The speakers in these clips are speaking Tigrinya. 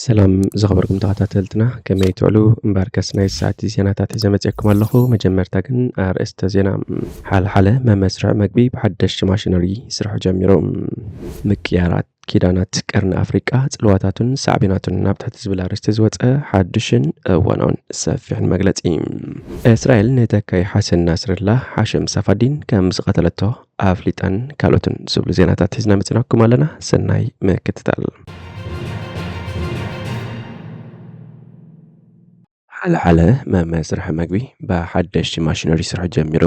ሰላም ዝኸበርኩም ተኸታተልትና፣ ከመይ ትውዕሉ? እምበርከስ ናይ ሰዓት ዜናታት ሒዘ መፅየኩም ኣለኹ። መጀመርታ ግን ኣርእስተ ዜና። ሓልሓለ መመስርሒ መግቢ ብሓደሽቲ ማሽነሪ ስርሑ ጀሚሩ። ምቅያራት ኪዳናት ቀርኒ ኣፍሪቃ፣ ጽልዋታቱን ሳዕቤናቱን ናብ ትሕቲ ዝብል ኣርእስቲ ዝወጸ ሓድሽን እዋናውን ሰፊሕን መግለጺ። እስራኤል ንተካይ ሓሰን ናስርላ ሓሽም ሳፋዲን ከም ዝቐተለቶ ኣፍሊጣን ካልኦትን ዝብሉ ዜናታት ሒዝና መጺናኩም ኣለና። ሰናይ ምክትታል። ሓልሓለ መመስርሒ መግቢ ብሓደሽቲ ማሽነሪ ስርሑ ጀሚሩ።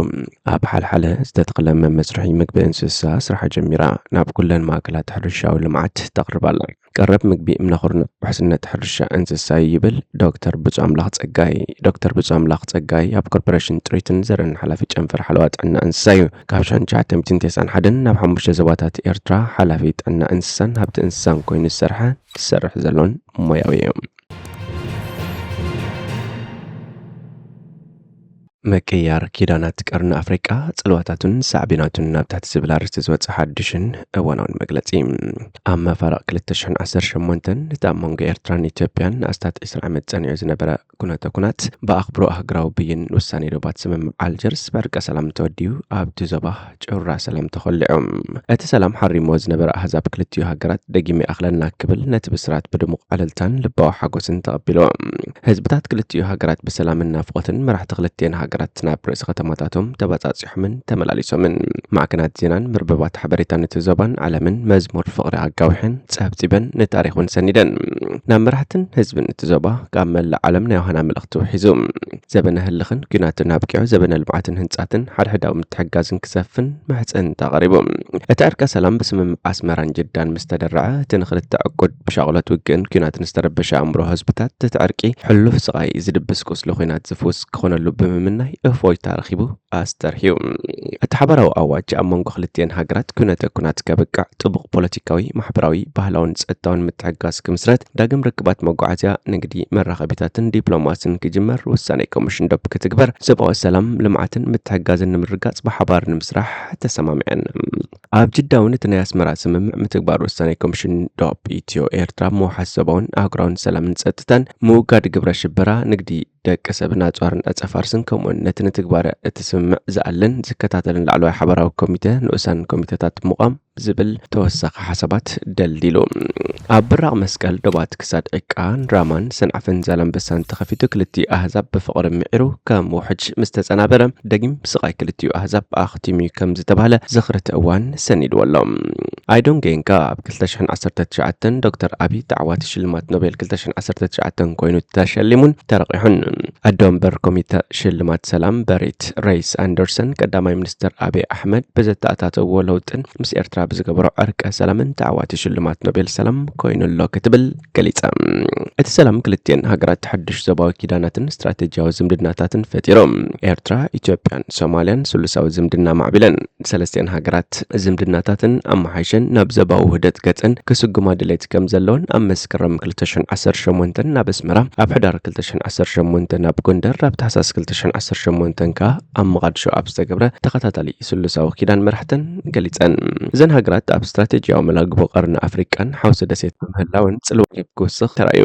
ኣብ ሓልሓለ ዝተተኽለ መመስርሒ ምግቢ እንስሳ ስርሓ ጀሚራ ናብ ኩለን ማእከላት ሕርሻዊ ልምዓት ተቕርብ ኣላ። ቀረብ ምግቢ እምነ ኩርናዕ ውሕስነት ሕርሻ እንስሳ እዩ ይብል ዶክተር ብፁዕ ኣምላኽ ጸጋይ። ዶክተር ብፁዕ ኣምላኽ ጸጋይ ኣብ ኮርፖሬሽን ጥሪትን ዘርእን ሓላፊ ጨንፈር ሓለዋ ጥዕና እንስሳ እዩ። ካብ ሽሕን ትሽዓተ ሚእትን ተስዓን ሓደን ናብ ሓሙሽተ ዞባታት ኤርትራ ሓላፊ ጥዕና እንስሳን ሃብቲ እንስሳን ኮይኑ ዝሰርሐ ዝሰርሕ ዘሎን ሞያዊ እዩ። ምቅያር ኪዳናት ቀርኒ ኣፍሪቃ፣ ጽልዋታቱን ሳዕቤናቱን ናብ ታሕቲ ዝብል ኣርእስቲ ዝወጸ ሓድሽን እዋናውን መግለጺ። ኣብ መፋርቕ ክልተ ሽሕን ዓሰርተ ሸሞንተን እቲ ኣብ መንጎ ኤርትራን ኢትዮጵያን ንኣስታት ዕስራ ዓመት ጸኒዑ ዝነበረ ኩነተ ኩናት ብኣኽብሮ ኣህጉራዊ ብይን ውሳኔ ዶባት ስምምዕ ኣልጀርስ ብዕርቀ ሰላም ተወዲኡ ኣብቲ ዞባ ጩራ ሰላም ተኾሊዑ። እቲ ሰላም ሓሪምዎ ዝነበረ ኣህዛብ ክልቲኡ ሃገራት ደጊመ ይኣኽለና ክብል ነቲ ብስራት ብድሙቕ ዕልልታን ልባዊ ሓጎስን ተቐቢልዎ። ህዝብታት ክልቲኡ ሃገራት ብሰላምን ናፍቖትን መራሕቲ ክልቲኤን ሃገራት ናብ ርእሲ ከተማታቶም ተባጻጺሖምን ተመላሊሶምን። ማዕከናት ዜናን መርበባት ሓበሬታን እቲ ዞባን ዓለምን መዝሙር ፍቕሪ ኣጋዊሐን ጸብጺበን ንታሪኽ እውን ሰኒደን። ናብ መራሕትን ህዝብን እቲ ዞባ ካብ መላእ ዓለም ናይ ዮሃና መልእኽቲ ውሒዙ። ዘበነ ህልኽን ኲናትን ኣብቂዑ፣ ዘበነ ልምዓትን ህንጻትን ሓድሕዳዊ ምትሕግጋዝን ክሰፍን ምሕጽንታ ቀሪቡ። እቲ ዕርቀ ሰላም ብስምምዕ ኣስመራን ጅዳን ምስ ተደረዐ፣ እቲ ንኽልተ ዕቁድ ብሻቕሎት ውግእን ኲናትን ዝተረበሸ ኣእምሮ ህዝብታት፣ እቲ ዕርቂ ሕሉፍ ስቓይ ዝድብስ ቁስሊ ኲናት ዝፍውስ ክኾነሉ ብምምናይ እፎይታ ረኺቡ ኣስተርህዩ። እቲ ሓባራዊ ኣዋጅ ኣብ መንጎ ክልቲኤን ሃገራት ኩነተ ኩናት ከብቅዕ፣ ጥቡቕ ፖለቲካዊ፣ ማሕበራዊ፣ ባህላውን ጸጥታውን ምትሕግጋዝ ክምስረት፣ ዳግም ርክባት መጓዓዝያ፣ ንግዲ፣ መራኸቢታትን ዲፕሎማስን ክጅመር፣ ውሳኔ ኮሚሽን ዶብ ክትግበር፣ ዞባዊ ሰላም፣ ልምዓትን ምትሕግጋዝን ንምርጋጽ ብሓባር ንምስራሕ ተሰማሚዐን። ኣብ ጅዳ እውን እቲ ናይ ኣስመራ ስምምዕ ምትግባር ውሳኔ ኮሚሽን ዶብ ኢትዮ ኤርትራ ምውሓስ ዞባውን ኣህጉራውን ሰላምን ጸጥታን፣ ምውጋድ ግብረ ሽበራ፣ ንግዲ ደቂ ሰብን ኣጽዋርን ዕጸ ፋርስን፣ ከምኡውን ነቲ ንትግባረ እቲ ስምምዕ ዝኣልን ዝከታተልን ላዕለዋይ ሓባራዊ ኮሚተ ንኡሳን ኮሚተታት ምቋም ዝብል ተወሳኺ ሓሳባት ደልዲሉ። ኣብ ብራቕ መስቀል ዶባት ክሳድ ዕቃን ራማን ሰንዓፈን ዛላምበሳን ተኸፊቱ ክልቲኡ ኣህዛብ ብፍቕሪ ምዒሩ ከም ውሕጅ ምስ ተጸናበረ፣ ደጊም ስቓይ ክልቲኡ ኣህዛብ ኣኽቲሙ እዩ ከም ዝተባህለ ዝኽሪ እቲ እዋን ሰኒድዎ ኣሎ። ኣይዶን ጌንካ ኣብ ክልተ ሽሕን ዓሰርተ ትሽዓተን ዶክተር ኣቢ ተዓዋቲ ሽልማት ኖቤል ክልተ ሽሕን ዓሰርተ ትሽዓተን ኮይኑ ተሸሊሙን ተረቒሑን። ኣዶ ወንበር ኮሚተ ሽልማት ሰላም በሪት ሬይስ ኣንደርሰን፣ ቀዳማይ ሚኒስትር ኣቢይ ኣሕመድ ብዘተኣታተውዎ ለውጥን ምስ ኤርትራ ብዝገበሮ ዕርቀ ሰላምን ተዓዋቲ ሽልማት ኖቤል ሰላም ኮይኑ ኣሎ ክትብል ገሊጻ። እቲ ሰላም ክልቲኤን ሃገራት ሓድሽ ዞባዊ ኪዳናትን ስትራቴጂያዊ ዝምድናታትን ፈጢሩ። ኤርትራ፣ ኢትዮጵያን ሶማልያን ስሉሳዊ ዝምድና ማዕቢለን፣ ሰለስቲኤን ሃገራት ዝምድናታትን ኣመሓይሸን ናብ ዞባዊ ውህደት ገጸን ክስጉማ ድሌት ከም ዘለወን ኣብ መስከረም ክልተ ሽሕን ዓሰርተ ሸሞንተን ናብ ኣስመራ፣ ኣብ ሕዳር ክልተ ሽሕን ዓሰርተ ሸሞንተን ኣብ ጎንደር፣ ኣብ ታሕሳስ ክልተ ሽሕን ዓሰርተ ሸሞንተን ከኣ ኣብ መቓድሾ ኣብ ዝተገብረ ተኸታታሊ ስሉሳዊ ኪዳን መራሕተን ገሊጸን። እዘን ሃገራት ኣብ ስትራቴጂያዊ መላግቦ ቀርኒ ኣፍሪቃን ሓውሲ ደሴት ብምህላወን ጽልዋ ክውስኽ ተራእዩ።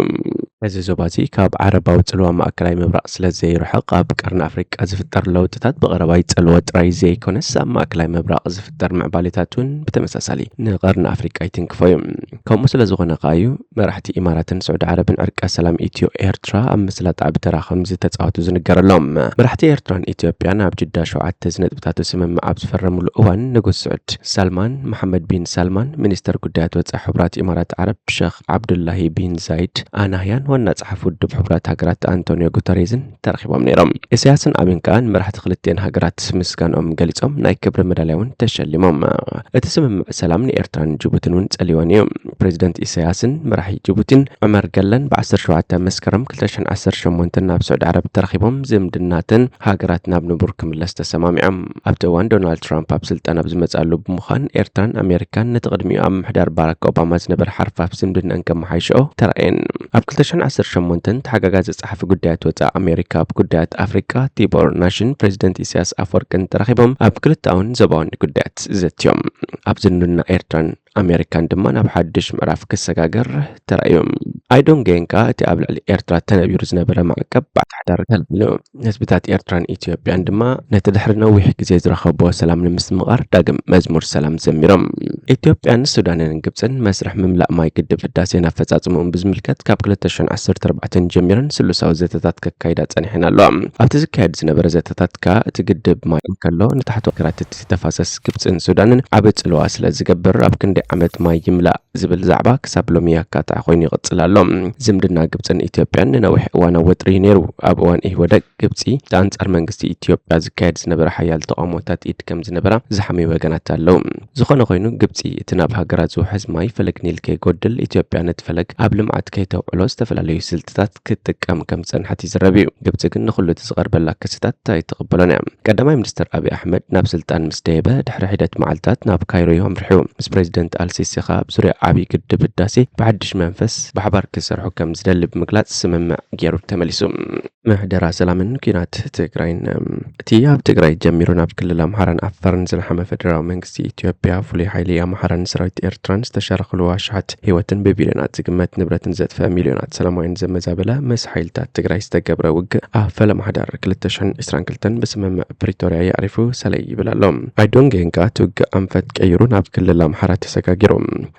እዚ ዞባ እዚ ካብ ዓረባዊ ጽልዋ ማእከላይ ምብራቕ ስለ ዘይርሕቕ፣ ኣብ ቀርኒ ኣፍሪቃ ዝፍጠር ለውጥታት ብቐረባ ይጸልዎ ጥራይ ዘይኮነስ፣ ኣብ ማእከላይ ምብራቕ ዝፍጠር ምዕባሌታት እውን ብተመሳሳሊ ንቐርኒ ኣፍሪቃ ይትንክፎ እዩ። ከምኡ ስለ ዝኾነ ከኣ እዩ መራሕቲ ኢማራትን ስዑዲ ዓረብን ዕርቀ ሰላም ኢትዮ ኤርትራ ኣብ ምስላጥ ዓቢ ተራ ከም ዝተጻወቱ ዝንገረሎም። መራሕቲ ኤርትራን ኢትዮጵያን ኣብ ጅዳ ሸውዓተ ነጥብታት ስምምዕ ኣብ ዝፈረምሉ እዋን፣ ንጉስ ስዑድ ሳልማን መሓመድ ቢን ሳልማን፣ ሚኒስተር ጉዳያት ወጻኢ ሕቡራት ኢማራት ዓረብ ሸኽ ዓብዱላሂ ቢን ዛይድ ኣል ናህያን ዋና ጸሓፊ ውድብ ሕቡራት ሃገራት ኣንቶኒዮ ጉተሬዝን ተረኺቦም ነይሮም። ኢሳያስን ኣቢን ከኣ ንመራሕቲ ክልቲኤን ሃገራት ምስጋንኦም ገሊጾም፣ ናይ ክብሪ መዳልያ እውን ተሸሊሞም። እቲ ስምምዕ ሰላም ንኤርትራን ጅቡትን እውን ጸልይወን እዩ። ፕሬዚደንት ኢሳያስን መራሒ ጅቡቲን ዑመር ገለን ብዓሰርተ ሸውዓተ መስከረም ክልተ ሽሕን ዓሰርተ ሸሞንተን ናብ ስዑዲ ዓረብ ተራኺቦም፣ ዝምድናተን ሃገራት ናብ ንቡር ክምለስ ተሰማሚዖም። ኣብቲ እዋን ዶናልድ ትራምፕ ኣብ ስልጣን ኣብ ዝመጽኣሉ ብምዃን፣ ኤርትራን ኣሜሪካን ነቲ ቅድሚኡ ኣብ ምምሕዳር ባራክ ኦባማ ዝነበረ ሓርፋፍ ዝምድናን ከመሓይሽኦ ተራእየን። ኣብ ክልተ ሽሕን ዓሰርተ ሸሞንተን ተሓጋጋዚ ጸሓፊ ጉዳያት ወጻኢ ኣሜሪካ ኣብ ጉዳያት ኣፍሪቃ ቲቦር ናሽን ፕሬዚደንት ኢሳያስ ኣፈወርቅን ተራኺቦም ኣብ ክልተኣውን ዞባውን ጉዳያት ዘትዮም። ኣብ ዝምድና ኤርትራን ኣሜሪካን ድማ ናብ ሓድሽ ምዕራፍ ክሰጋገር ተራእዩ። ኣይዶንጌን ከኣ እቲ ኣብ ልዕሊ ኤርትራ ተነቢሩ ዝነበረ ማዕቀብ ባዕቲ ሓዳር ከልብሉ፣ ህዝብታት ኤርትራን ኢትዮጵያን ድማ ነቲ ድሕሪ ነዊሕ ግዜ ዝረኸብዎ ሰላም ንምስምቓር ዳግም መዝሙር ሰላም ዘሚሮም። ኢትዮጵያን ሱዳንን ግብጽን መስርሕ ምምላእ ማይ ግድብ ህዳሴን ኣፈጻጽምኡን ብዝምልከት ካብ ክልተ ሽሕን ዓሰርተ ኣርባዕተን ጀሚረን ስሉሳዊ ዘተታት ከካይዳ ጸኒሐን ኣለዋ። ኣብቲ ዝካየድ ዝነበረ ዘተታት ከኣ እቲ ግድብ ማይ እንከሎ ንታሕተዋይ ሃገራት እቲ ተፋሰስ ግብጽን ሱዳንን ዓቢ ጽልዋ ስለ ዝገብር ኣብ ክንደይ ዓመት ማይ ይምላእ ዝብል ዛዕባ ክሳብ ሎሚ ኣካታዒ ኮይኑ ይቕጽል ኣሎ። ዝምድና ግብጽን ኢትዮጵያን ንነዊሕ እዋን ኣብ ወጥሪ እዩ ነይሩ። ኣብ እዋን ኢህወደግ ግብጺ ኣንጻር መንግስቲ ኢትዮጵያ ዝካየድ ዝነበረ ሓያል ተቓውሞታት ኢድ ከም ዝነበራ ዝሓምዩ ወገናት ኣለዉ። ዝኾነ ኮይኑ ግብጺ እቲ ናብ ሃገራት ዝውሕዝ ማይ ፈለግ ኒል ከይጎድል ኢትዮጵያ ነቲ ፈለግ ኣብ ልምዓት ከይተውዕሎ ዝተፈላለዩ ስልትታት ክትጥቀም ከም ዝጸንሐት ይዝረብ እዩ። ግብጺ ግን ንኹሉ እቲ ዝቐርበላ ክስታት ኣይትቕበሎን እያ። ቀዳማይ ሚኒስትር ኣብይ ኣሕመድ ናብ ስልጣን ምስ ደየበ ድሕሪ ሒደት መዓልታት ናብ ካይሮ እዩ ኣምሪሑ። ምስ ፕሬዚደንት ኣልሲሲ ኸኣ ኣብ ዙርያ ዓብዪ ግድብ ህዳሴ ብሓድሽ መንፈስ ብሓባር ክሰርሑ ከም ዝደሊ ብምግላጽ ስምምዕ ገይሩ ተመሊሱ። ምሕደራ ሰላምን ኲናት ትግራይን። እቲ ኣብ ትግራይ ጀሚሩ ናብ ክልል ኣምሓራን ዓፋርን ዝለሓመ ፌደራላዊ መንግስቲ ኢትዮጵያ፣ ፍሉይ ሓይሊ ኣምሓራን ሰራዊት ኤርትራን ዝተሻረኽሉ ኣሽሓት ህይወትን ብቢልዮናት ዝግመት ንብረትን ዘጥፈ፣ ሚልዮናት ሰላማውያን ዘመዛበለ፣ ምስ ሓይልታት ትግራይ ዝተገብረ ውግእ ኣብ ፈለማ ሕዳር ክልተ ሽሕን ዕስራን ክልተን ብስምምዕ ፕሪቶርያ የዕሪፉ ሰለይ ይብል ኣሎ። ኣይዶንጌን ከኣ እቲ ውግእ ኣንፈት ቀይሩ ናብ ክልል ኣምሓራ ተሰጋጊሩ።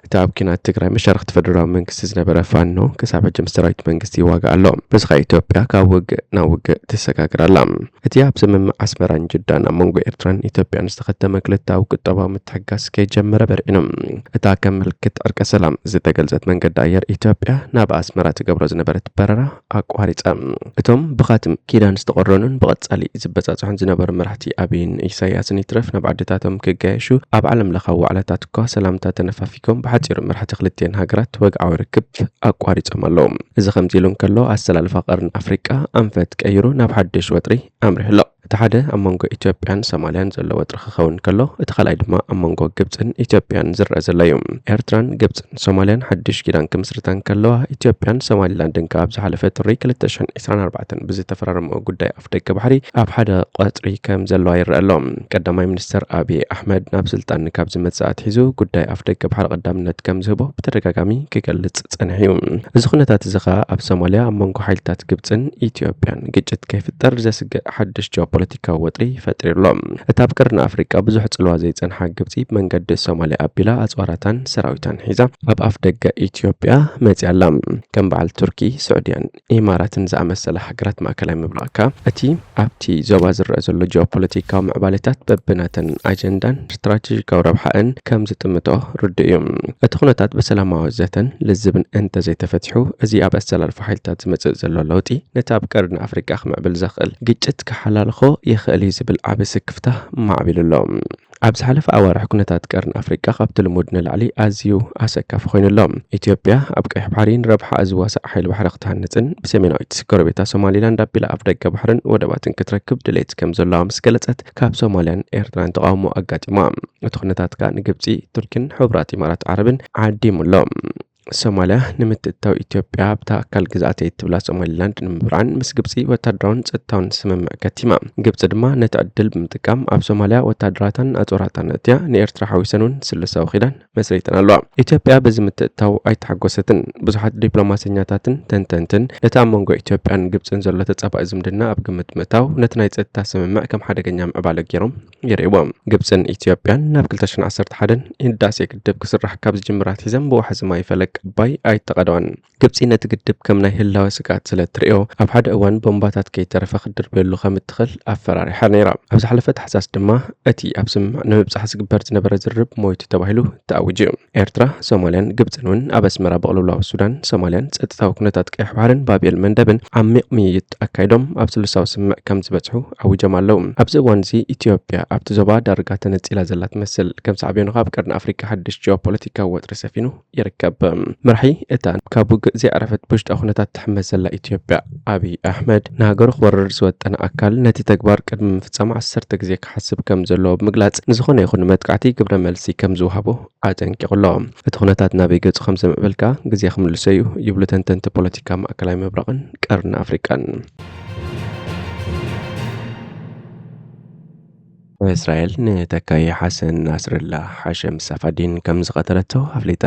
እቲ ኣብ ኲናት ትግራይ መሻርኽቲ ፌደራላዊ መንግስቲ ዝነበረ ፋኖ ክሳብ ሕጂ ምስ ሰራዊት መንግስቲ ይዋጋእ ኣሎ። በዚ ኸኣ ኢትዮጵያ ካብ ውግእ ናብ ውግእ ትሰጋግር ኣላ። እቲ ኣብ ስምምዕ ኣስመራን ጅዳን ኣብ መንጎ ኤርትራን ኢትዮጵያን ዝተኸተመ ክልተኣዊ ቁጠባዊ ምትሕግጋዝ ከይጀመረ በሪዕኑ። እታ ከም ምልክት ዕርቀ ሰላም ዝተገልጸት መንገዲ ኣየር ኢትዮጵያ ናብ ኣስመራ ትገብሮ ዝነበረት በረራ ኣቋሪጻ። እቶም ብኻትም ኪዳን ዝተቖረኑን ብቐጻሊ ዝበጻጽሑን ዝነበሩ መራሕቲ ኣብይን ኢሳያስን ይትረፍ ናብ ዓድታቶም ክጋየሹ ኣብ ዓለም ለኻዊ ዋዕላታት እኳ ሰላምታ ተነፋፊጎም ብሓጺሩ መራሕቲ ክልቲኤን ሃገራት ወግዓዊ ርክብ ኣቋሪጾም ኣለዉ። እዚ ከምዚ ኢሉ እንከሎ ኣሰላልፋ ቀርኒ ኣፍሪቃ ኣንፈት ቀይሩ ናብ ሓድሽ ወጥሪ ኣምሪሑ ኣሎ። እቲ ሓደ ኣብ መንጎ ኢትዮጵያን ሶማልያን ዘሎ ወጥሪ ክኸውን ከሎ፣ እቲ ካልኣይ ድማ ኣብ መንጎ ግብጽን ኢትዮጵያን ዝረአ ዘሎ እዩ። ኤርትራን ግብጽን ሶማልያን ሓድሽ ኪዳን ክምስርታ እንከለዋ፣ ኢትዮጵያን ሶማሊላንድን ከኣ ኣብ ዝሓለፈ ጥሪ ክልተ ሽሕን ዕስራን ኣርባዕተን ብዝተፈራረምኦ ጉዳይ ኣፍደገ ባሕሪ ኣብ ሓደ ቀጽሪ ከም ዘለዋ ይረአ ኣሎ። ቀዳማይ ሚኒስተር ኣብይ ኣሕመድ ናብ ስልጣን ካብ ዝመጽእ ኣትሒዙ ጉዳይ ኣፍደገ ባሕሪ ቀዳምነት ከም ዝህቦ ብተደጋጋሚ ክገልጽ ጸኒሑ እዩ። እዚ ኩነታት እዚ ኸኣ ኣብ ሶማልያ ኣብ መንጎ ሓይልታት ግብጽን ኢትዮጵያን ግጭት ከይፍጠር ዘስግእ ሓድሽ ጂኦፖለቲካዊ ወጥሪ ፈጢሩ ኣሎ። እታ ኣብ ቀርኒ ኣፍሪቃ ብዙሕ ጽልዋ ዘይጸንሓ ግብጺ ብመንገዲ ሶማልያ ኣቢላ ኣጽዋራታን ሰራዊታን ሒዛ ኣብ ኣፍ ደገ ኢትዮጵያ መጺኣ ኣላ። ከም በዓል ቱርኪ፣ ስዑድያን ኢማራትን ዝኣመሰላ ሃገራት ማእከላይ ምብራቕ ከኣ እቲ ኣብቲ ዞባ ዝረአ ዘሎ ጂኦፖለቲካዊ ምዕባለታት በብናተን ኣጀንዳን ስትራቴጂካዊ ረብሓኣን ከም ዝጥምቶ ርዱእ እዩ። እቲ ኩነታት ብሰላማዊ ዘተን ልዝብን እንተዘይተፈቲሑ፣ እዚ ኣብ ኣሰላልፋ ሓይልታት ዝመጽእ ዘሎ ለውጢ ነቲ ኣብ ቀርኒ ኣፍሪቃ ክምዕብል ዘኽእል ግጭት ክሓላልኾ ይኽእል እዩ ዝብል ዓቢ ስክፍታ ማዕቢሉ ኣሎ። ኣብ ዝሓለፈ ኣዋርሕ ኩነታት ቀርኒ ኣፍሪቃ ካብቲ ልሙድ ንላዕሊ ኣዝዩ ኣሰካፊ ኮይኑ ኣሎ። ኢትዮጵያ ኣብ ቀይሕ ባሕሪ ንረብሓኣ ዝዋሳእ ሓይሊ ባሕሪ ክትሃንጽን ብሰሜናዊት ጎረቤታ ሶማሊላንድ ኣቢላ ኣፍ ደገ ባሕርን ወደባትን ክትረክብ ድሌት ከም ዘለዋ ምስ ገለጸት፣ ካብ ሶማልያን ኤርትራን ተቓውሞ ኣጋጢማ። እቲ ኩነታት ከኣ ንግብጺ፣ ቱርኪን ሕቡራት ኢማራት ዓረብን ዓዲሙ ኣሎ። ሶማልያ ንምትእትታው ኢትዮጵያ ኣብታ ኣካል ግዝኣተይ እትብላ ሶማሊላንድ ንምብርዓን ምስ ግብጺ ወታደራውን ጸጥታውን ስምምዕ ከቲማ። ግብጺ ድማ ነቲ ዕድል ብምጥቃም ኣብ ሶማልያ ወታደራታን ኣጽዋራታን ኣእትያ ንኤርትራ ሓዊሰን እውን ስሉሳዊ ኪዳን መስሪተን ኣለዋ። ኢትዮጵያ በዚ ምትእትታው ኣይተሓጎሰትን። ብዙሓት ዲፕሎማሰኛታትን ተንተንትን ነቲ ኣብ መንጎ ኢትዮጵያን ግብጽን ዘሎ ተጻባኢ ዝምድና ኣብ ግምት ምእታው ነቲ ናይ ጸጥታ ስምምዕ ከም ሓደገኛ ምዕባለ ገይሮም ይርእይዎ። ግብጽን ኢትዮጵያን ናብ ክልተ ሽሕን ዓሰርተ ሓደን ህዳሴ ግድብ ክስራሕ ካብ ዝጅምር ኣትሒዘን ብዋሕዚ ማይ ፈለግ ኣባይ ኣይተቐደዋን። ግብጺ ነቲ ግድብ ከም ናይ ህላወ ስግኣት ስለ እትርእዮ፣ ኣብ ሓደ እዋን ቦምባታት ከይተረፈ ክትድርብየሉ ከም እትኽእል ኣፈራሪሓ ነይራ። ኣብ ዝሓለፈ ታሕሳስ ድማ እቲ ኣብ ስምምዕ ንምብጻሕ ዝግበር ዝነበረ ዝርርብ ሞይቱ ተባሂሉ ተኣዊጁ እዩ። ኤርትራ፣ ሶማልያን ግብጽን እውን ኣብ ኣስመራ ብቕልውላው ሱዳን፣ ሶማልያን ጸጥታዊ ኩነታት ቀይሕ ባሕርን ባብኤል መንደብን ዓሚቕ ምይይጥ ኣካይዶም ኣብ ስሉሳዊ ስምምዕ ከም ዝበጽሑ ኣዊጆም ኣለዉ። ኣብዚ እዋን እዚ ኢትዮጵያ ኣብቲ ዞባ ዳርጋ ተነጺላ ዘላ ትመስል። ከም ሳዕቤኑ ካብ ቀርኒ ኣፍሪቃ ሓድሽ ጂኦፖለቲካዊ ወጥሪ ሰፊኑ ይርከብ። መራሒ እታ ካብ ውግእ ዘይዕረፈት ብውሽጣዊ ኩነታት ትሕመስ ዘላ ኢትዮጵያ፣ ኣብይ ኣሕመድ ንሃገሩ ክወርር ዝወጠነ ኣካል ነቲ ተግባር ቅድሚ ምፍጻሙ ዓሰርተ ግዜ ክሓስብ ከም ዘለዎ ብምግላጽ፣ ንዝኾነ ይኹን መጥቃዕቲ ግብረ መልሲ ከም ዝወሃቦ ኣጠንቂቑ ኣሎ። እቲ ኩነታት ናበይ ገጹ ከም ዘምዕብል ከኣ ግዜ ክምልሶ እዩ ይብሉ ተንተንቲ ፖለቲካ ማእከላይ ምብራቕን ቀርኒ ኣፍሪቃን። እስራኤል ንተካይ ሓሰን ናስርላ ሓሸም ሳፋዲን ከም ዝቐተለቶ ኣፍሊጣ።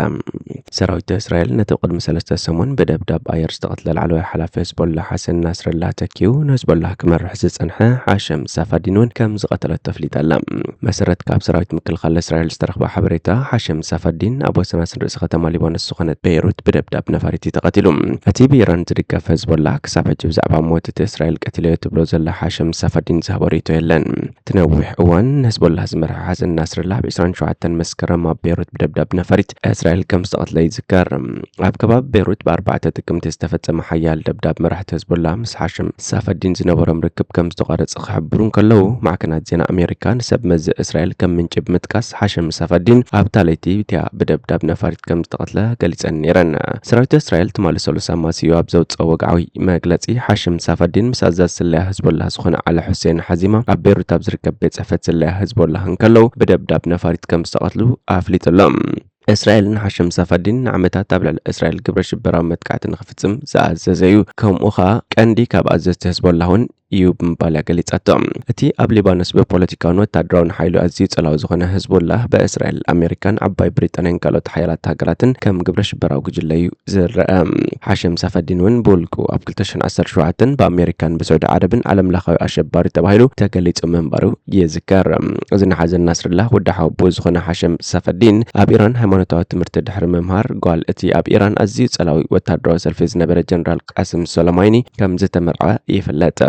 ሰራዊት እስራኤል ነቲ ቅድሚ ሰለስተ ሰሙን ብደብዳብ ኣየር ዝተቐትለ ላዕለዋይ ሓላፊ ህዝቦላ ሓሰን ናስረላ ተኪኡ ንህዝቦላ ክመርሕ ዝጸንሐ ሓሸም ሳፋዲን እውን ከም ዝቐተለት ተፍሊጣ ኣላ። መሰረት ካብ ሰራዊት ምክልኻል እስራኤል ዝተረኽበ ሓበሬታ፣ ሓሸም ሳፋዲን ኣብ ወሰናስን ርእሲ ከተማ ሊባኖስ ዝኾነት ቤይሩት ብደብዳብ ነፋሪት እዩ ተቐቲሉ። እቲ ብኢራን ዝድገፍ ህዝቦላ ክሳብ ሕጂ ብዛዕባ ሞት እቲ እስራኤል ቀቲለዮ ትብሎ ዘላ ሓሸም ሳፋዲን ዝሃቦ ርእይቶ የለን። እቲ ነዊሕ እዋን ንህዝቦላ ዝመርሐ ሓሰን ናስረላ ኣብ ዕስራን ሸውዓተን መስከረም ኣብ ቤይሩት ብደብዳብ ነፋሪት እስራኤል ከም ዝተቐትለ ይዝከር። ኣብ ከባቢ ቤይሩት ብኣርባዕተ ጥቅምቲ ዝተፈጸመ ሓያል ደብዳብ መራሕቲ ህዝቦላ ምስ ሓሽም ሳፈዲን ዝነበሮም ርክብ ከም ዝተቋረጸ ክሕብሩ እንከለዉ፣ ማዕከናት ዜና ኣሜሪካ ንሰብ መዚ እስራኤል ከም ምንጪ ብምጥቃስ፣ ሓሽም ሳፈዲን ኣብታ ለይቲ እቲኣ ብደብዳብ ነፋሪት ከም ዝተቐትለ ገሊጸን ነይረን። ሰራዊት እስራኤል ትማሊ ሰሉስ ኣማስዩ ኣብ ዘውጽኦ ወግዓዊ መግለጺ፣ ሓሽም ሳፈዲን ምስ ኣዛዚ ስለያ ህዝቦላ ዝኾነ ዓሊ ሑሴን ሓዚማ ኣብ ቤይሩት ኣብ ዝርከብ ቤት ጽሕፈት ስለያ ህዝቦላ እንከለዉ ብደብዳብ ነፋሪት ከም ዝተቐትሉ ኣፍሊጡ ኣሎ። እስራኤል ንሓሽም ሳፈዲን ንዓመታት ኣብ ልዕሊ እስራኤል ግብረ ሽበራዊ መጥቃዕቲ ንኽፍጽም ዝኣዘዘ እዩ። ከምኡ ኸኣ ቀንዲ ካብ ኣዘዝቲ ህዝቦላ እውን እዩ ብምባል እያ ገሊጻቶ። እቲ ኣብ ሊባኖስ ብፖለቲካውን ወታደራውን ሓይሉ ኣዝዩ ጸላዊ ዝኾነ ህዝቦላ ብእስራኤል፣ ኣሜሪካን ዓባይ ብሪጣንያን ካልኦት ሓያላት ሃገራትን ከም ግብረ ሽበራዊ ጉጅለ እዩ ዝረአ። ሓሽም ሳፈዲን እውን ብውልቁ ኣብ ክልተ ሽሕን ዓሰርተ ሸውዓተን ብኣሜሪካን ብስዑዲ ዓረብን ዓለም ለኻዊ ኣሸባሪ ተባሂሉ ተገሊጹ ምንባሩ ይዝከር። እዚ ንሓዘን ናስርላ ወዲ ሓወቦኡ ዝኾነ ሓሽም ሳፈዲን ኣብ ኢራን ሃይማኖታዊ ትምህርቲ ድሕሪ ምምሃር፣ ጓል እቲ ኣብ ኢራን ኣዝዩ ጸላዊ ወታደራዊ ሰልፊ ዝነበረ ጀነራል ቃስም ሶለማይኒ ከም ዝተመርዐ ይፍለጥ።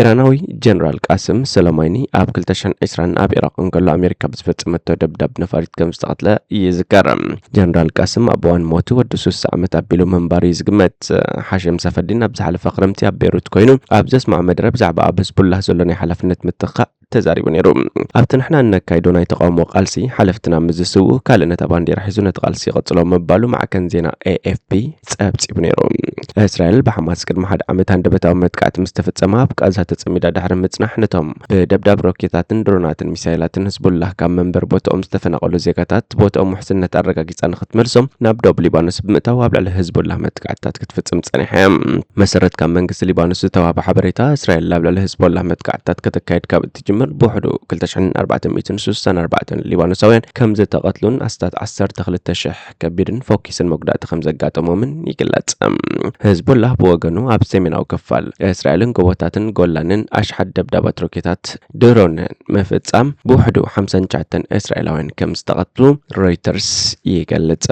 ኢራናዊ ጀነራል ቃስም ሶለማይኒ ኣብ ክልተ ሽሕን ዕስራን ኣብ ኢራቕ እንከሎ ኣሜሪካ ብዝፈጸመቶ ደብዳብ ነፋሪት ከም ዝተቐትለ ይዝከር። ጀነራል ቃስም ኣብ እዋን ሞቱ ወዲ ስሳ ዓመት ኣቢሉ ምንባሩ እዩ ዝግመት። ሓሽም ሳፈዲን ኣብ ዝሓለፈ ክረምቲ ኣብ ቤይሩት ኮይኑ ኣብ ዘስምዖ መደረ ብዛዕባ ኣብ ህዝቡላህ ዘሎ ናይ ሓላፍነት ምትኻእ ተዛሪቡ ነይሩ። ኣብቲ ንሕና እነካይዶ ናይ ተቃውሞ ቃልሲ ሓለፍትና ምስ ዝስውኡ ካልእ ነታ ባንዴራ ሒዙ ነቲ ቃልሲ ይቐጽሎ ምባሉ ማዕከን ዜና ኤ ኤፍ ፒ ጸብጺቡ ነይሩ። እስራኤል ብሓማስ ቅድሚ ሓደ ዓመት ሃንደበታዊ መጥቃዕቲ ምስ ተፈጸመ ኣብ ቃዛ ተጸሚዳ ድሕሪ ምጽናሕ ነቶም ብደብዳብ ሮኬታትን ድሮናትን ሚሳይላትን ህዝቡላህ ካብ መንበር ቦታኦም ዝተፈናቐሉ ዜጋታት ቦታኦም ውሕስነት ኣረጋጊጻ ንኽትመልሶም ናብ ደቡብ ሊባኖስ ብምእታው ኣብ ልዕሊ ህዝቡላህ መጥቃዕትታት ክትፍጽም ጸኒሓ እያ። መሰረት ካብ መንግስቲ ሊባኖስ ዝተዋህበ ሓበሬታ፣ እስራኤል ኣብ ልዕሊ ህዝቦላህ መጥቃዕትታት ከተካይድ ካብ እትጅምር ብውሕዱ ክልተ ሽሕን ኣርባዕተ ሚእትን ስሳን ኣርባዕተን ሊባኖሳውያን ከም ዝተቐትሉን ኣስታት ዓሰርተ ክልተ ሽሕ ከቢድን ፎኪስን መጉዳእቲ ከም ዘጋጠሞምን ይግለጽ። ህዝቦላህ ብወገኑ ኣብ ሰሜናዊ ክፋል እስራኤልን ጎቦታትን ጎላንን ኣሽሓት ደብዳባት ሮኬታት ድሮንን ምፍጻም ብውሕዱ ሓምሳን ትሽዓተን እስራኤላውያን ከም ዝተቐትሉ ሮይተርስ ይገልጽ።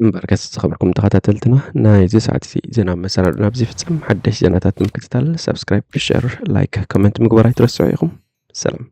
እምበርከስ ዝኸበርኩም ተኸታተልትና፣ ናይዚ ሰዓት እዚ ዜና መሰናዶ ናብዚ ይፍጸም። ሓደሽ ዜናታት ንምክትታል ሳብስክራይብ፣ ሸር፣ ላይክ፣ ኮመንት ምግባር ኣይትረስዑ ኢኹም። ሰላም።